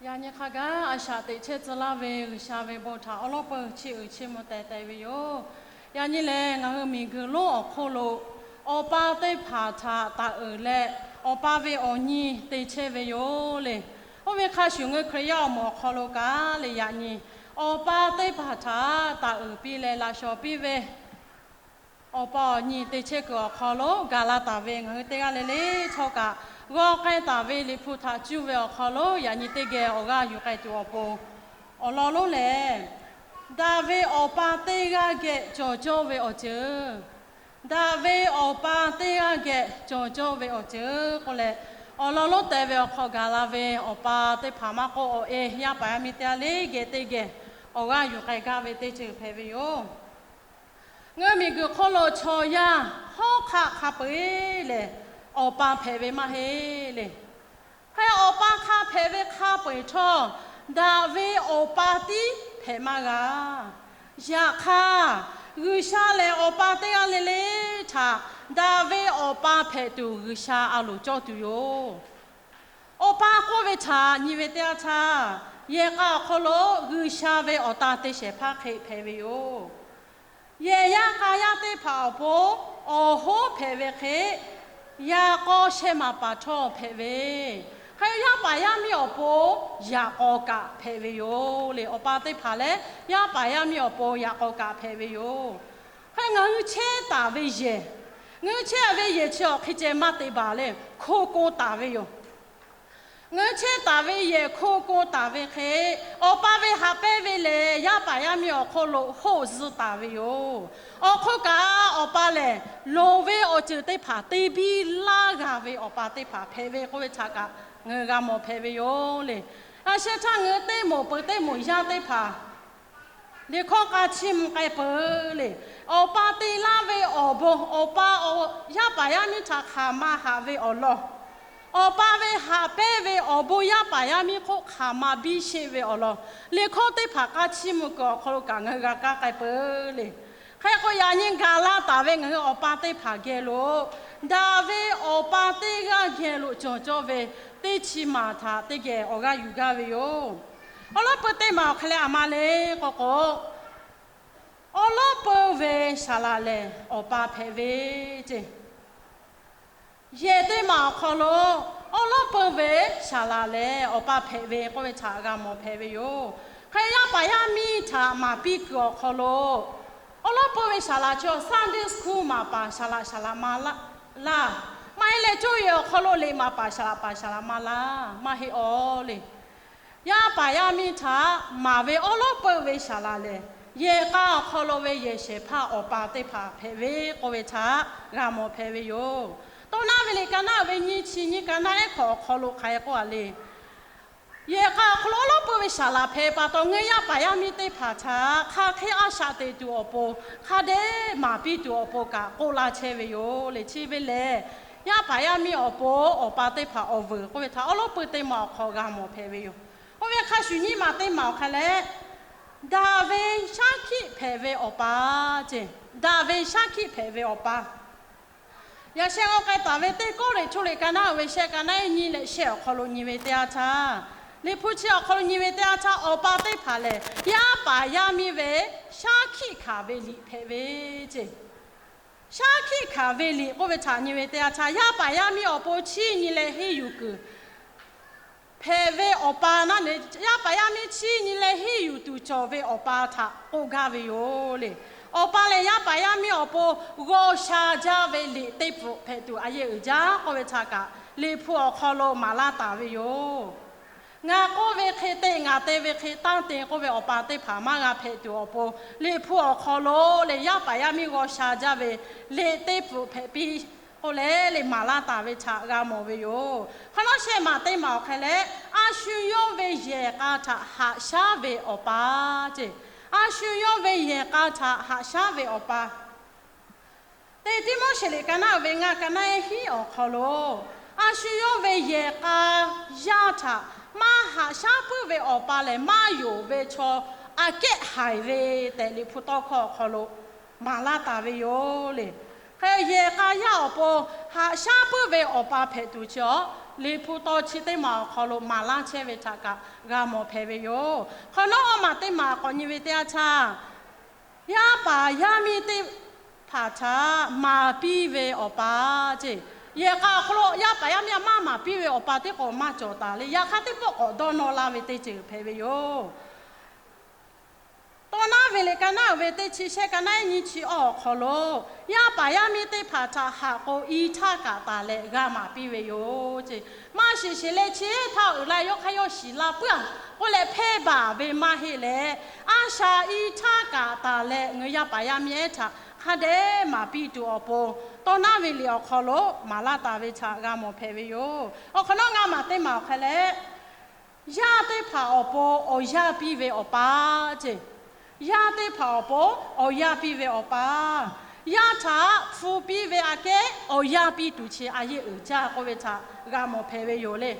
Yaꞈ nyi hk'a gaˬ a shaꞈ teꞈ chehˇ tcuh laˇ ve G'uiˬsha ve bon htaꞈ awˉ lawˉ peuˬ chiˇ uiˍ chiˇ mvuh teh teh ve yoˬ. Yaꞈ nyi lehˬ, ngaˬ hui miˬguiˬ lonˉ awˬ hk'oˆ lo awˬ pa teˇ hpaˍ htaꞈ taˍ uiˍ leh, awˬ pa ve awˬ nyi te chehˇ ve yoˬ le. Oˇ ve hk'a shuˍ, ngaˬ hui Hkriꞈ yaˇ awˬ moˍ awˬ hk'aw lo kaꞈ le, yaꞈ nyi awˬ pa teˇ hpaˍ htaꞈ taˍ uiˍ piˇ leh laꞈ shawˍ piˇ ve awˬ pa awˬ nyi te chehˇ kuiˬ awˬ hk'aw lo gaˬ la taˍ ve ngaˬ hui teˇ g'aˇ le le htawˇ kaꞈ, g'aw k'ai taˍ ve Liꞈ hpu htaꞈ cuˇ ve awˬ hk'aw lo yaꞈ nyi teˇ geh awˬ g'aˇ yuˬ k'ai tuˬ awˬ pon, awˬ lawn lonˉ lehˬ, daꞈ ve awˬ pa teˇ g'aˇ geh cawˬ cawˇ ve awˬ ceuˬ, daꞈ ve awˬ pa teˇ g'aˇ geh cawˬ cawˇ ve awˬ ceuˬ k'oˆ leh, awˬ lawn lonˉ tehꞈ ve awˬ hk'aw gaˬ la ve awˬ pa teˇ hpaˍ maˇ k'oˆ, awˬ e yaˇ paˍ yaˇ miˇ teˇ g'aˇ le geh teˇ geh awˬ g'aˇ yuˬ k'ai gaˇ ve teˇ ceuˬ hpehꞈ ve yoˬ. Ngaˬ hui miˬguiˬ hk'oˆ lo chaw yaˇ hawˉ hk'aˆ hk'a peu-eˬ lehˬ, awˬ pa hpehꞈ ve maˇ heˆ le. Hk'e awˬ pa hk'a hpehꞈ ve hk'a peu-eˬ htawˇ, daꞈ ve awˬ pa tiˉ hpehꞈ maˇ g'a. Yaꞈ hk'aˇ, G'uiˬsha lehˬ awˬ pa teˇ g'aˇ le le htaꞈ daꞈ ve awˬ pa hpehꞈ tuˬ G'uiˬsha a loˍ cawˇ tuˬ yoˬ. Awˬ pa k'oˆ ve htaꞈ nyi ve teˇ yanˇ htaˇ, yehˬ k'a awˬ hk'aw lo G'uiˬsha ve awˬ ta te shehˍ hpaˇ hk'e hpehꞈ ve yoˬ. Yehˬ yaˇ k'a yaˇ teˇ hpaˍ awˬ pon awˬ hoˉ hpehꞈ ve hk'e, yaꞈ k'aw shehˇ maˍ paˍ htawˇ hpehꞈ ve, hk'e yaˇ paˍ yaˇ miˇ awˬ pon yaꞈ k'aw kaꞈ hpehꞈ ve yoˬ le. Awˬ pa teˇ hpaˍ leh yaˇ paˍ yaˇ miˇ awˬ pon yaꞈ k'aw kaꞈ hpehꞈ ve yoˬ. Hk'e ngaˬ hui chehˇ taˍ ve yehˬ, ngaˬ hui chehˇ ve yehˬ chi awˬ hk'e ceh maˇ te baˬ le, hko ko taˍ ve yoˬ. Ngaˬ hui chehˇ taˍ ve yehˬ hko ko taˍ ve hk'e, awˬ pa ve haꞈ pehnˇ ve lehˬ, yaˇ paˍ yaˇ miˇ awˬ hk'oˆ lo hoˆ zuh taˍ ve yoˬ. Awˬ hk'oˆ kaꞈ, awˬ pa lehˬ loˍ ve awˬ ceuˬ teˇ hpaˍ te biˇ laˇ g'a ve awˬ pa teˇ hpaˍ hpehꞈ ve k'oˆ ve htaꞈ kaꞈ ngaˬ hui g'a mawˬ hpehꞈ ve yoˬ le. A sheh htaˇ ngaˬ hui teˇ moˍ peuˬ teˇ moˍ yaˇ teˇ hpaˍ liꞈ hkawˇ k'a chiˇ mvuh k'ai peuˬ le. Awˬ pa te laˇ ve awˬ bon, awˬ pa yaˇ paˍ yaˇ miˇ htaꞈ hk'aˬ ma haꞈ ve awˬ lawn, awˬ pa ve haꞈ pehnˇ ve awˬ bon yaˇ paˍ yaˇ miˇ hk'oˆ hk'aˬ ma biˇ sheˆ ve awˬ lawn, liꞈ hkawˇ teˇ hpaˍ k'a chiˇ mvuh kuiˬ awˬ hk'aw lo kaꞈ ngaˬ hui g'a kaˇ k'ai peuˬ le. Hk'e k'o, yaꞈ nyi gaˬ la taˍ ve ngaˬ hui awˬ pa teˇ hpaˍ geh lo, daꞈ ve awˬ pa teˇ g'aˇ geh lo cawˬ cawˇ ve teˇ chi maˬ htaꞈ teˇ geh awˬ g'aˇ yuˬ gaˇ ve yoˬ. Awˉ lawˉ peu teˇ maˬ awˬ hk'e leh aˬ ma le k'o k'o, awˉ lawˉ peu ve saˍ laꞈ lehˬ awˬ pa hpehꞈ ve ceˇ. Yehˬ teˇ maˬ awˬ hk'aw lo awˉ lawˉ peu ve saˍ laꞈ lehˬ awˬ pa hpehꞈ ve k'oˆ ve htaꞈ g'a mawˬ hpehꞈ ve yoˬ. Hk'e yaˇ paˍ yaˇ miˇ htaꞈ maˍ piˇ kuiˬ awˬ hk'aw lo, awˉ lawˉ peu ve saˍ laꞈ chi Sunday school maˍ paˍ saˍ laꞈ saˍ laꞈ ma laˇ, maˇ heˆ leh coˇ yehˬ awˬ hk'aw lo liꞈ maˍ paˍ saˍ laꞈ paˍ saˍ laꞈ ma laˇ maˇ heˆ aw le. Yaˇ paˍ yaˇ miˇ htaꞈ maˍ ve awˉ lawˉ peu ve saˍ laꞈ lehˬ, yehˬ k'a awˬ hk'aw lo ve yehˬ shehˍ hpaˇ awˬ pa teˇ hpaˍ hpehꞈ ve k'oˆ ve htaꞈ g'a mawˬ hpehꞈ ve yoˬ. Tawˇ naˉ ve liꞈ ka naˉ ve nyiˇ chi nyiˇ ka naˉ ehˉ hkawꞈ awˬ hk'aw lo hk'aˬ hk'e k'oˆ a le. Yehˬ k'a awˬ hk'aw lo awˉ lawˉ peu ve saˍ laꞈ hpehꞈ pa taw, ngaˬ hui yaˇ paˍ yaˇ miˇ teˇ hpaˍ htaꞈ hk'aˬ hk'e a shaꞈ teꞈ tuˬ awˬ pon, hk'a dehꞈ maˍ piˇ tuˬ awˬ pon kaꞈ k'oˆ laˇ chehˇ ve yoˬ le. Chi ve lehˬ, yaˇ paˍ yaˇ miˇ awˬ pon awˬ pa teˇ hpaˍ awˬ vuiˬ k'oˆ ve htaꞈ awˉ lawˉ peu teˇ maˬ awˬ hk'aw g'a mawˬ hpehꞈ ve yoˬ. Oˇ ve hk'a shuˍ nyiˇ maˬ teˇ maˬ awˬ hk'a leh, daꞈ ve shaˉ hkiˆ hpehꞈ ve awˬ pa ceˇ. Daꞈ ve shaˉ hkiˆ hpehꞈ ve awˬ pa. Yaꞈ sheh g'aw k'ai taˍ ve teˇ Kawˇrenˍhtuˆ liꞈ ka naˉ ve shehˆ ka naˉ ehˉ nyiˇ leh shehˆ awˬ hk'aw lo nyi ve teˇ yanˇ htaˇ, liꞈ hpu chi awˬ hk'aw lo nyi ve teˇ yanˇ htaˇ, awˬ pa teˇ hpaˍ lehˬ yaˇ paˍ yaˇ miˇ ve shaˉ hkiˆ hkanˍ ve liꞈ hpehꞈ ve ceˇ. Shaˉ hkiˆ hkanˍ ve liꞈ k'oˆ ve htaꞈ nyi ve teˇ yanˇ htaˇ, yaˇ paˍ yaˇ miˇ awˬ pon chiˇ nyi leh henˇ yuˬ kuiˬ hpehꞈ ve awˬ pa naˉ ne, yaˇ paˍ yaˇ miˇ chiˇ nyi leh henˇ yuˬ tuˬ cawˬ ve awˬ pa htaꞈ k'oˆ gaˇ ve yoˬ le. Awˬ pa lehˬ yaˇ paˍ yaˇ miˇ awˬ pon g'aw sha jaˇ ve liꞈ teˇ pfuhꞈ hpehꞈ tuˬ a yehˬ uiˍ jaˇ k'oˆ ve htaꞈ kaꞈ liꞈ hpu awˬ hk'aw lo maˍ laˇ taˍ ve yoˬ. Ngaˬ k'oˆ ve hk'e te, ngaˬ te ve hk'e tanˇ te k'oˆ ve awˬ pa teˇ hpaˍ maˇ g'a hpehꞈ tuˬ awˬ pon, liꞈ hpu awˬ hk'aw lo lehˬ yaˇ paˍ yaˇ miˇ g'aw sha jaˇ ve liꞈ teˇ pfuhꞈ hpehꞈ piˇ k'oˆ leh, lehˬ maˍ laˇ taˍ ve htaꞈ g'a mawˬ ve yoˬ. Hk'e nawˉ shehˆ maˬ teˇ maˬ awˬ hk'e leh, a shu yawˇ ve yehˬ k'a htaꞈ haꞈ shaˉ ve awˬ pa ceˇ. A shu yawˇ ve yehˬ k'a htaꞈ haꞈ shaˉ ve awˬ pa. Teˇ Tiˆmoˉseˍ liꞈ ka naˉ ve ngaˇ ka naˉ ehˉ hiˉ awˬ hk'aw lo, a shu yawˇ ve yehˬ k'a yaˇ htaꞈ maˇ haꞈ shaˉ puiˉ ve awˬ pa lehˬ, maˇ yonˍ ve chaw aꞈ kehˉ haiˬ ve tehꞈ liꞈ hpu tawˇ hkawˇ awˬ hk'aw lo maˍ laˇ taˍ ve yoˬ le. Hk'e yehˬ k'a yaˇ awˬ pon haꞈ shaˉ puiˉ ve awˬ pa hpehꞈ tuˬ chi awˬ Liꞈ hpu taw chi teˇ maˬ awˬ hk'aw lo maˍ laˇ chehˇ ve htaꞈ kaꞈ g'a mawˬ hpehꞈ ve yoˬ. Hk'awꞈ nawˉ awˇ maˬ teˇ maˬ k'awꞈ nyi ve teˇ yanˇ htaˇ, yaˇ paˍ yaˇ miˇ teˇ hpaˍ htaꞈ maˍ piˇ ve awˬ pa ceˇ. Yehˬ k'a awˬ hk'aw lo yaˇ paˍ yaˇ miˇ a maˇ maˍ piˇ ve awˬ pa teˇ k'o maˇ cawˬ taˍ le. Yaꞈ hk'aˇ teˇ pawˆ k'awꞈ dawˇ nawˇ laˇ ve teˇ ceuˬ hpehꞈ ve yoˬ. Tawˇ naˉ ve liꞈ ka naˉ uiˍ ve teˇ chi shehˆ ka naˉ nyiˇ chi awˇ awˬ hk'aw lo, yaˇ paˍ yaˇ miˇ teˇ hpaˍ htaꞈ haꞈ k'o i htaˇ kaꞈ taˍ leh g'a maˍ piˇ ve yoˬ ceˇ. Maˇ shiˍ sheˍ leh chi htaˇ uiˍ la yawˇ hk'aˇ yawˇ shiˍ la puiˉ a k'oˆ leh hpehˇ baˬ ve maˇ heˆ leh, a shaꞈ i htaˇ kaꞈ taˍ leh ngaˬ hui yaˇ paˍ yaˇ miˇ ehˉ htaꞈ hk'a dehꞈ maˍ piˇ tuˬ awˬ pon, tawˇ naˉ ve liꞈ awˬ hk'aw lo maˍ laˇ taˍ ve htaꞈ g'a mawˬ hpehꞈ ve yoˬ. Awˬ hk'awꞈ nawˉ ngaˇ maˬ teˇ maˬ awˬ hk'aw leh, yaˇ teˇ hpaˍ awˬ pon awˬ yanˇ piˇ ve awˬ pa ceˇ. Yaˇ teˇ hpaˍ awˬ pon awˬ yanˇ piˇ ve awˬ pa, yaˇ htaꞈ hpu piˇ ve aꞈ kehˉ awˬ yanˇ piˇ tuˬ chi a yeˇ uiˍ jaˇ k'oˆ ve htaꞈ g'a mawˬ hpehꞈ ve yoˬ le.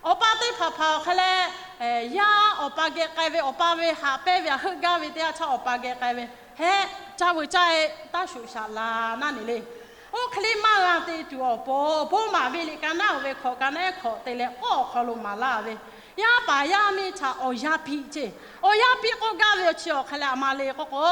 Awˬ pa teˇ hpaˍ hpaˍ awˬ hk'aw leh, yaˇ awˬ pa geh k'ai ve, awˬ pa ve haꞈ pehnˇ ve aꞈ heuˆ gaˇ ve teˇ yanˇ htaˇ awˬ pa geh k'ai ve, heˆ, caˇ veuˬ caˇ e, taˇ shuˍ shaꞈ la naˉ ne le. Oˇ hk'e le maˇ g'a te tuˬ awˬ pon, bon maˍ ve liꞈ ka naˉ uiˍ ve hkawꞈ ka naˉ hkawꞈ te leh k'awˇ awˬ hk'aw lo maˍ laˇ ve, yaˇ paˍ yaˇ miˇ htaꞈ awˬ yanˇ piˇ ceˇ. Awˬ yanˇ piˇ k'oˆ gaˇ ve awˬ chi awˬ hk'aw leh aˬ ma le k'oˆ k'o,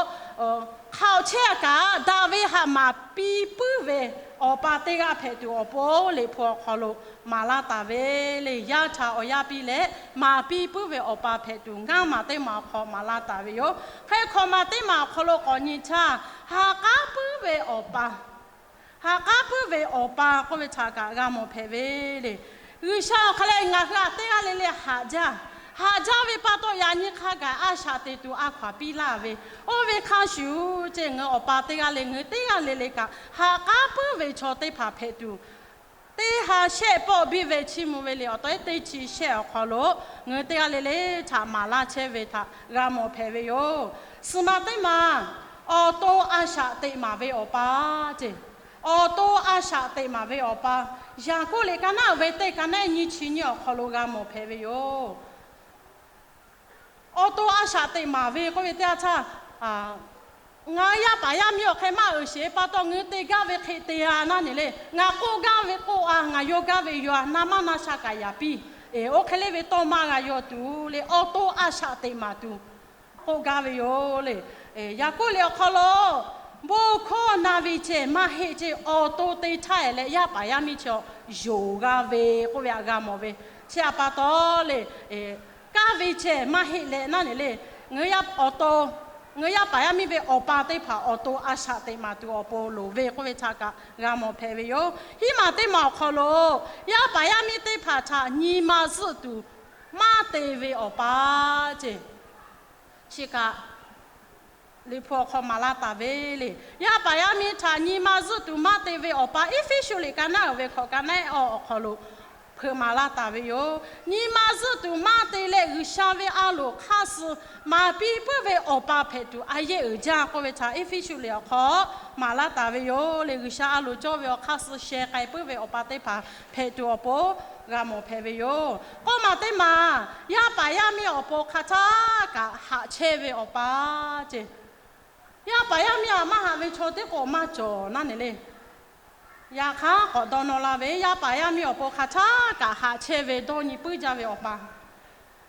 hk'a awˬ chehˇ a kaꞈ daꞈ ve haꞈ maˍ piˇ puiˉ ve awˬ pa teˇ g'aˇ hpehꞈ tuˬ awˬ pon liꞈ hpu awˬ hk'aw lo maˍ laˇ taˍ ve le. Yaˇ htaꞈ awˬ yanˇ piˇ leh maˍ piˇ puiˉ ve awˬ pa hpehꞈ tuˬ ngaˇ maˬ teˇ maˬ awˬ hk'aw maˍ laˇ taˍ ve yoˬ. Hk'e hkawꞈ maˬ teˇ maˬ awˬ hk'aw lo k'awꞈ nyi htaˇ, ha k'aˉ puiˉ ve awˬ pa, ha k'aˉ puiˉ ve awˬ pa k'oˆ ve htaꞈ kaꞈ g'a mawˬ hpehꞈ ve le. G'uiˬsha awˬ hk'aw leh ngaˬ hui a teˇ g'aˇ le le haꞈ jaˇ. Haꞈ jaˇ ve pa taw yaꞈ nyi hk'a gaˬ a shaꞈ te tuˬ a hkaw aˬ piˇ laˇ ve, oˇ ve hk'a shuˍ ceˇ, ngaˬ hui awˬ pa teˇ g'aˇ le, ngaˬ hui teˇ g'aˇ le le kaꞈ ha k'aˉ puiˉ ve chaw teˇ hpaˍ hpehꞈ tuˬ, teˇ ha shehˆ pawˆ biˇ ve chiˇ mvuh ve le awˬ taw eˉ teˇ chi shehˆ awˬ hk'aw lo ngaˬ hui teˇ g'aˇ le le htaꞈ maˍ laˇ chehˇ ve htaꞈ g'a mawˬ hpehꞈ ve yoˬ. Suhˍ ma teˇ maˬ, awˬ to a shaꞈ teꞈ maˍ ve awˬ pa ceˇ. Awˬ to a shaꞈ teꞈ maˍ ve awˬ pa, Yaˍkoˆ liꞈ ka naˉ uiˍ ve teˇ ka naˉ nyiˇ chi nyiˇ awˬ hk'aw lo g'a mawˬ hpehꞈ ve yoˬ. Awˬ to a shaꞈ teꞈ maˍ ve k'oˆ ve teˇ yanˇ htaˇ, ngaˬ hui yaˇ paˍ yaˇ miˇ awˬ hk'e maˇ uiˍ sheˍ pa taw ngaˬ hui te gaˇ ve hk'e te a naˉ ne le. Ngaˬ k'oˆ gaˇ ve k'oˆ a, ngaˬ yaw gaˇ ve yaw a, na maˇ na sha kaꞈ yaꞈ piˇ. Oˇ hk'e le ve tawˇ maˇ g'a yaw tuˬ le, awˬ to a shaꞈ teꞈ maˍ tuˬ k'oˆ gaˇ ve yoˬ le. Yaˍkoˆ liꞈ awˬ hk'aw lo, bon hkawˇ na ve ceh maˇ heˆ ceˇ, awˬ to te htaˇ e leh yaˇ paˍ yaˇ miˇ chaw yonˍ g'a ve k'oˆ ve htaꞈ g'a mawˬ ve. Chi htaꞈ pa taw le, kaˇ ve ceh maˇ heˆ leh naˉ ne le, ngaˬ hui yaˇ awˬ to, ngaˬ hui yaˇ paˍ yaˇ miˇ ve awˬ pa teˇ hpaˍ awˬ to a shaꞈ teꞈ maˍ tuˬ awˬ pon loˍ ve k'oˆ ve htaꞈ kaꞈ g'a mawˬ hpehꞈ ve yoˬ. Hiˉ maˬ teˇ maˬ awˬ hk'aw lo, yaˇ paˍ yaˇ miˇ teˇ hpaˍ htaꞈ nyi ma zuhˆ tuˬ maˇ te ve awˬ pa ceˇ. Chi kaꞈ Liꞈ hpu awˬ hk'aw maˍ laˇ taˍ ve le. Yaˇ paˍ yaˇ miˇ htaꞈ nyi ma zuhˆ tuˬ maˇ te ve awˬ pa, Eˇfeˇsuꞈ liꞈ ka naˉ uiˍ ve hkawꞈ ka naˉ awˇ awˬ hk'aw lo hpeuꞈ maˍ laˇ taˍ ve yoˬ. Nyi ma zuhˆ tuˬ maˇ te leh G'uiˬsha ve a loˍ hk'aˇ suh maˍ piˇ puiˉ ve awˬ pa hpehꞈ tuˬ a yehˇ uiˍ jaˇ k'oˆ ve htaꞈ Eˇfeˇsuꞈ liꞈ awˬ hk'aw maˍ laˇ taˍ ve yoˬ le. G'uiˬsha a loˍ cawˇ ve awˬ hk'aˇ suh sheh k'ai puiˉ ve awˬ pa teˇ hpaˍ hpehꞈ tuˬ awˬ pon g'a mawˬ hpehꞈ ve yoˬ. K'awˇ maˬ teˇ maˬ, yaˇ paˍ yaˇ miˇ awˬ pon hk'a htaˇ kaꞈ haꞈ chehˇ ve awˬ pa ceˇ. Yaˇ paˍ yaˇ miˇ a maˇ haꞈ ve chaw teˇ k'o maˇ cawˬ naˉ ne le. Yaꞈ hk'aˇ k'awꞈ dawˇ nawˇ laˇ ve, yaˇ paˍ yaˇ miˇ awˬ pon hk'a htaˇ kaꞈ haꞈ chehˇ ve dawˇ nyi puiˉ jaˇ ve awˬ pa.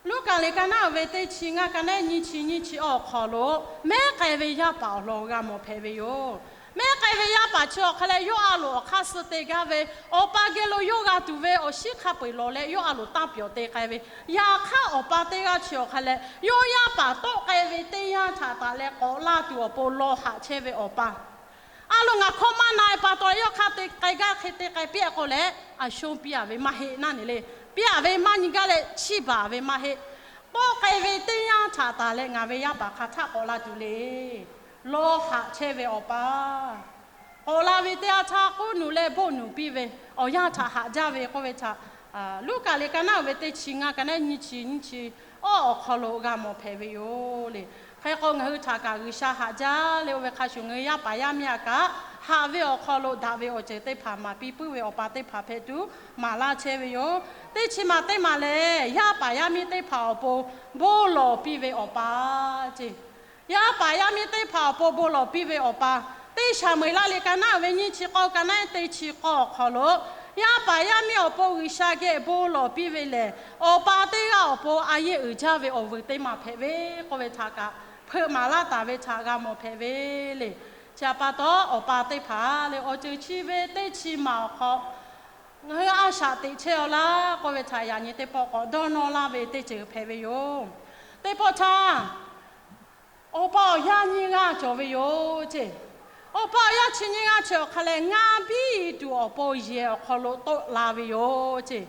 Luˉkaꞈ liꞈ ka naˉ uiˍ ve teˇ chi ngaˇ ka naˉ nyiˇ chi nyiˇ chi awˇ awˬ hk'aw lo, mehˉ k'ai ve yaˇ paˍ awˬ lawn g'a mawˬ hpehꞈ ve yoˬ. Mehˉ k'ai ve yaˇ paˍ chi awˬ hk'a leh yawˇ a loˍ awˬ hk'aˇ suh te gaˇ ve, awˬ pa geh lo yawˇ g'a tuˬ ve awˬ shinˉ hk'a peu-eˬ lawˬ leh yawˇ a loˍ tanˇ pyawˬ te k'ai ve. Yaꞈ hk'aˇ awˬ pa teˇ g'aˇ chi awˬ hk'a leh yawˇ yaˇ paˍ tawˆ k'ai ve teˇ yanˇ htaꞈ taˍ leh k'awꞈ laˇ tuˬ awˬ pon lawˬ haꞈ chehˇ ve awˬ pa. A loˍ ngaˬ hkawˇ maˇ na e pa taw yawˇ hk'aˇ te k'ai gaˇ hk'e te k'ai piˇ k'o leh, a shonˇ piˇ a ve maˇ heˆ naˉ ne le. Piˇ a ve maˇ nyi gaˇ leh chiˇ baˬ ve maˇ heˆ. Tawˆ k'ai ve teˇ yanˇ htaꞈ taˍ leh ngaˬ ve yaˇ paˍ hk'a htaˆ k'awꞈ la tuˬ le. Lawˬ haꞈ chehˇ ve awˬ pa. K'awꞈ la ve teˇ yanˇ htaˇ k'oˆ nuˬ leh boˆ nuˬ piˇ ve, awˬ yanˇ htaꞈ haꞈ jaˇ ve k'oˆ ve htaꞈ, Luˉkaꞈ liꞈ ka naˉ uiˍ ve teˇ chi ngaˇ ka naˉ nyiˇ chi nyiˇ chi awˇ awˬ hk'aw lo g'a mawˬ hpehꞈ ve yoˬ le. Hk'e k'o ngaˬ hui htaꞈ kaꞈ G'uiˬsha haꞈ jaˇ leh oˇ ve hk'a shuˍ ngaˬ hui yaˇ paˍ yaˇ miˇ a kaꞈ haꞈ ve awˬ hk'aw lo daꞈ ve awˬ ceuˬ teˇ hpaˍ maˍ piˇ puiˉ ve awˬ pa teˇ hpaˍ hpehꞈ tuˬ maˍ laˇ chehˇ ve yoˬ. Teˇ chi maˬ teˇ maˬ lehˬ, yaˇ paˍ yaˇ miˇ teˇ hpaˍ awˬ pon bon lawˬ piˇ ve awˬ pa ceˇ. Yaˇ paˍ yaˇ miˇ teˇ hpaˍ awˬ pon bon lawˬ piˇ ve awˬ pa, teˇ Saˍmoeˍlaˆ liꞈ ka naˉ uiˍ ve nyiˇ chi k'awˇ ka naˉ teˇ chi k'awˇ awˬ hk'aw lo, Yaˇ paˍ yaˇ miˇ awˬ pon G'uiˬsha geh bon lawˬ piˇ ve lehˬ, awˬ pa teˇ g'aˇ awˬ pon a yehˇ uiˍ jaˇ ve awˬ vuiˬ teˇ maˬ hpehꞈ ve k'oˆ ve htaꞈ kaꞈ hpeuꞈ maˍ laˇ taˍ ve htaꞈ g'a mawˬ hpehꞈ ve le. Chi htaꞈ pa taw, awˬ pa teˇ hpaˍ lehˬ, awˬ ceuˬ chi ve teˇ chi maˬ awˬ hk'aw ngaˬ hui a shaꞈ teꞈ chehˇ-aw laˇ k'oˆ ve htaꞈ yaꞈ nyi teˇ pawˆ k'awꞈ dawˇ nawˇ laˇ ve teˇ ceuˬ hpehꞈ ve yoˬ. Teˇ pawˆ htaˇ, awˬ pa awˬ yaˇ nyiˇ g'aˇ cawˬ ve yoˬ ceˇ. Awˬ pa awˬ yaˇ chi nyiˇ g'aˇ chi awˬ hk'a lehˬ, ngaˇ biˇ tuˬ awˬ pon yehˬ awˬ hk'aw lo tawˆ la ve yoˬ ceˇ.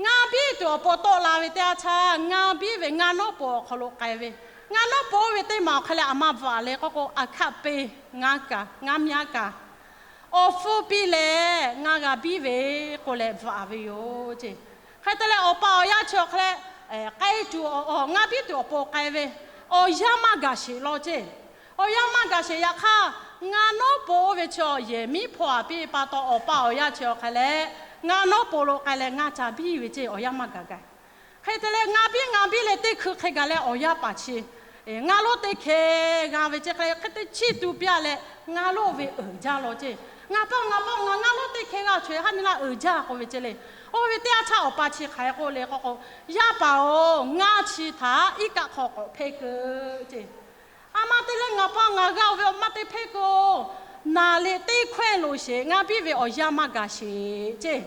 Ngaˇ biˇ tuˬ awˬ pon tawˆ la ve teˇ yanˇ htaˇ, ngaˇ biˇ ve ngaˇ nawˉ poˍ awˬ hk'aw lo k'ai ve, ngaˇ nawˉ poˍ oˇ ve teˇ maˬ awˬ hk'a lehˬ, aˬ ma bvuhꞈ leh k'oˆ k'o, aˬ hkaˆ peˇ ngaˇ kaꞈ ngaˇ myaˇ kaꞈ awˬ hpfuhˇ piˇ leh ngaˇ g'a biˇ ve k'oˆ leh bvuhꞈ ve yoˬ ceˇ. Hk'e te leh, awˬ pa awˬ yaˇ chi awˬ hk'a lehˬ, k'ai tuˬ awˬ, ngaˇ biˇ tuˬ awˬ pon k'ai ve, awˬ yanˇ maˇ gaˬ sheˍ law ceˇ. Awˬ yanˇ maˇ gaˬ sheˍ. Yaꞈ hk'aˇ, ngaˇ nawˉ poˍ oˇ ve chi yehˬ miˉ hpawˇ a piˇ pa taw, awˬ pa awˬ yaˇ chi awˬ hk'a lehˬ, ngaˇ nawˉ poˍ lo k'ai leh ngaˇ ca biˇ ve ceˇ, awˬ yanˇ maˇ gaˬ gaˬ. Hk'e te leh, ngaˇ biˇ ngaˇ biˇ leh teˇ hkui hk'e gaˬ leh awˬ yaˇ paˍ chi ngaˇ lonˉ teˇ hkeh g'a ve ceˇ. Hk'e leh, hk'e te chiˇ tu piˇ-a leh, ngaˇ lonˉ ve uiˍ jaˇ law ceˇ. Ngaˬ pa ngaˬ pa ngaˬ ngaˇ lonˉ teˇ hkeh g'a chaweh ha nyi la uiˍ jaˇ k'oˆ ve ceˇ le. Oˇ ve teˇ yanˇ htaˇ, awˬ pa chi hk'aˬ hk'e k'oˆ le k'oˆ k'o, Yaˇ paˍ-oˬ, ngaˇ chi htaꞈ iˉ kaˆ hk'aw k'awꞈ hpehˇ keu ceˇ. Aˬ ma te leh ngaˬ pa ngaˬ g'a-oˬ ve awˬ ma te hpehˇ keu-oˬ. Naˬ leh teˇ hkawehˇ loꞈ sheˍ, ngaˇ biˇ ve awˬ yanˇ maˇ gaˬ sheˍ ceˇ.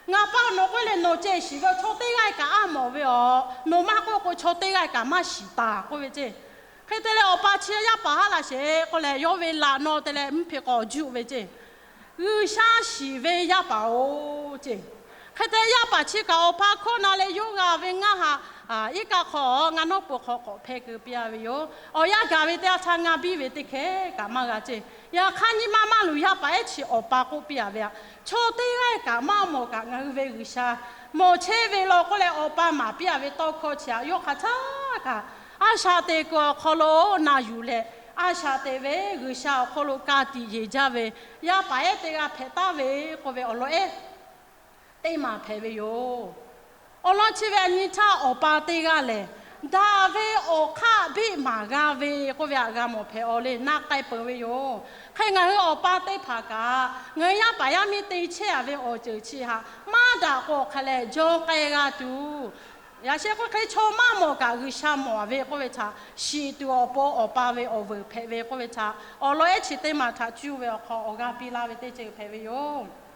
Ngaˬ pa nawˬ k'oˆ leh nawˬ ceh shiˍ ve, chaw teˇ g'aˇ kaꞈ aˉ mawˬ ve awˬ, nawˬ maˇ k'oˆ k'o chaw teˇ g'aˇ kaꞈ maˇ shiˍ taˍ k'oˆ ve ceˇ. Hk'e te leh, awˬ pa chi yaˇ paˍ haˉ la sheˍ k'oˆ leh, yawˇ ve laꞈ naw te leh mvuhˇ hpe k'awꞈ juˆ ve ceˇ. G'uiˬsha shiˍ ve yaˇ paˍ-oˬ ceˇ. Hk'e te yaˇ paˍ chi kaꞈ awˬ pa hkawˇ na leh yawˇ g'a ve ngaˇ ha iˉ kaˆ hk'aw ngaˇ nawˉ poˍ hk'aw k'awꞈ hpehˇ keu piˇ-a ve yoˬ. Awˬ yanˇ gaˬ ve teˇ yanˇ htaˇ ngaˇ biˇ ve teˇ hkeh kaꞈ maˇ g'a ceˇ. Yaꞈ hk'aˇ, nyi ma maˇ luˬ yaˇ paˍ ehˉ chi awˬ pa k'oˆ piˇ-a ve, Chaw teˇ g'aˇ kaꞈ maˇ mawˬ kaꞈ ngaˬ hui ve G'uiˬsha mawˬ chehˇ ve law k'oˆ leh, awˬ pa maˍ piˇ-a ve tawˇ hkawˇ chi htaꞈ yawˇ hk'aˬ htaˇ kaꞈ a shaꞈ teꞈ kuiˬ awˬ hk'aw lo na yuˬ leh, a shaꞈ teꞈ ve G'uiˬsha awˬ hk'aw lo ka tiꞈ yeˬ jaˇ ve yaˇ paˍ ehˉ teˇ g'aˇ hpehꞈ taˍ ve k'oˆ ve awˬ lawn ehˉ teˇ maˬ hpehꞈ ve yoˬ. Awˬ lawn chi ve a nyi htaˇ, awˬ pa teˇ g'aˇ lehˬ, daꞈ ve awˬ hk'aˇ biˇ maˍ g'a ve k'oˆ ve htaꞈ g'a mawˬ hpehꞈ-aw le. Na k'ai peuˬ ve yoˬ. Hk'e ngaˬ hui awˬ pa teˇ hpaˍ kaꞈ ngaˬ hui yaˇ paˍ yaˇ miˇ te chehˇ-a ve awˬ ceuˬ chi htaꞈ maˇ daꞈ k'o, hk'aˬ lehˬ jaw k'ai g'a tuˬ, yaꞈ sheh k'oˆ hk'e, chaw maˇ mawˬ kaꞈ G'uiˬsha mawˬ-a ve k'oˆ ve htaꞈ shiˍ tuˬ awˬ pon, awˬ pa ve awˬ vuiˬ hpehꞈ ve k'oˆ ve htaꞈ awˬ lawn ehˉ chi teˇ maˬ htaꞈ cuˇ ve awˬ hk'aw awˬ g'aˇ piˇ laˇ ve teˇ ceuˬ hpehꞈ ve yoˬ.